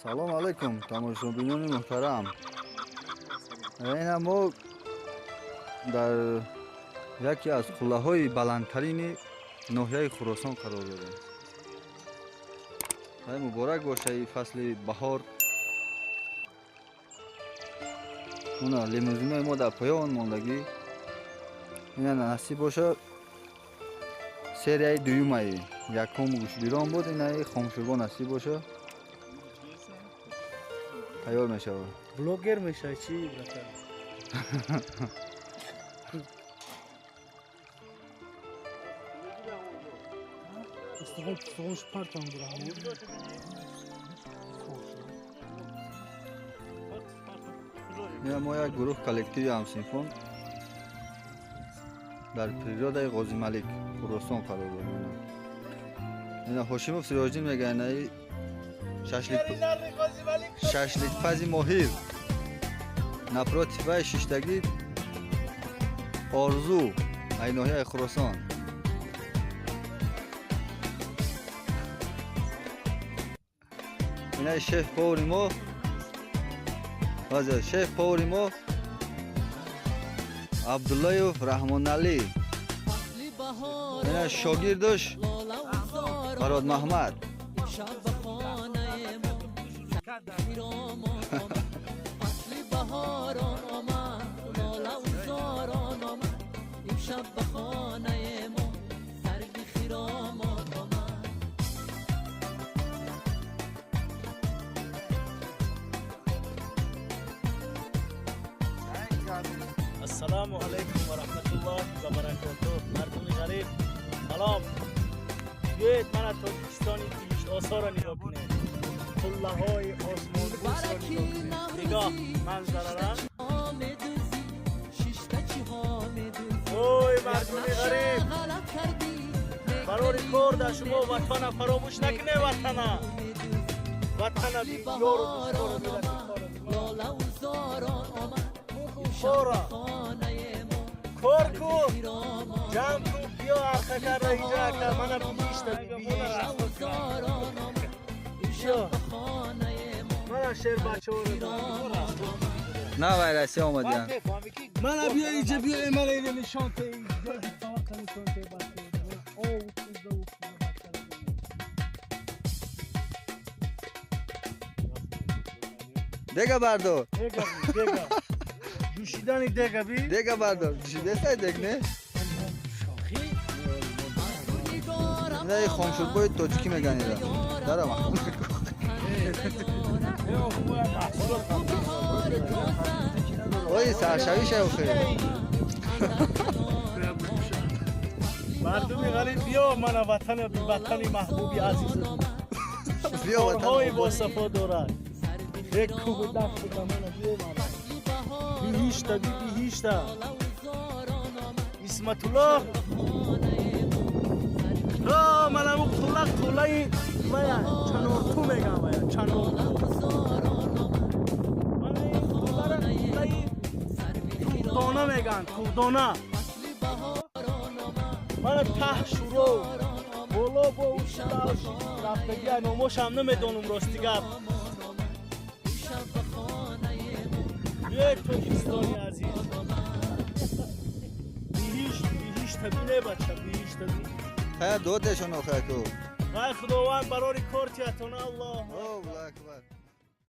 Салом алейкум, тамошобинони муҳтарам. Ина мо дар яке аз қуллаҳои баландтарини ноҳияи Хуросон қарор дорем. Ай муборак бошад ин фасли баҳор. Уна лимузинои мо дар поён мондагӣ. Ина насиб бошад серияи дуюмаи. Якум гӯшбирон буд, инаи хомшурбо насиб бошад. Тайёр мешавад. Блогер мешавад чӣ, братан? Мо як гурӯҳ коллективи ҳамсинфон дар природаи Ғозималик Хуросон қарор дорем. Ина Ҳошимов Сироҷиддин мегӯяд, инаи шашликпази моҳир. Напротив вай шиштагӣ Орзу ай ноҳияи Хуросон. Инаи шеф повари мо, шеф повари мо Абдуллоев Раҳмоналӣ. Ина шогирдаш Барод Маҳмад. Ассалому алайкум ва раҳматуллоҳи ва баракотуҳ. Мардуми ғариб, салом. Биёед мана Тоҷикистони биҳиштосоро нигоҳ кунед. Қуллаҳои осмонбӯсро нигоҳ кунед. Нигоҳ манзарара. Ой мардуми ғариб, барори кор дар шумо ватана фаромӯш накунед. Ватана, ватана ёру дӯстору миллати. Кор кун, ҷамъ кун, биё арқа карда ҳиҷра кард. Мана биҳишта, биҳишт. Мана шербачаҳоро. На вай Россия омадиян. Мана биё иҷа, биё мана ине нишон те. Дега бардор. Дега, дега. Ҷӯшидани дега би? Дега бардор. Ҷӯшидестай дег, не? Инаи хомшурбои тоҷикӣ мегӯянд ира. Дарама. Ой, саршавиша охир. Мардуми ғариб, биё мана ватани, ватани маҳбуби азиз. Биё ватани ҳои босафо дорад. Як кӯбу дафту мана биё мана. Биҳишта, би биҳишта. Исматуллоҳ. Манаму қулла қуллаи мая чанорту мегам, мая чанорту. Мана ин қуллара қуллаи туғдона меган, туғдона. Мана таҳ шуро боло бо ушташ рафтагия номошам намедонум, рости гап. Биёед Тоҷикистони азиз. Биҳишт, биҳишта бине бача, биҳишта би. Хая додешон охир ку. Вай Худованд барори кор тиятон. Аллоҳ Аллоҳу акбар.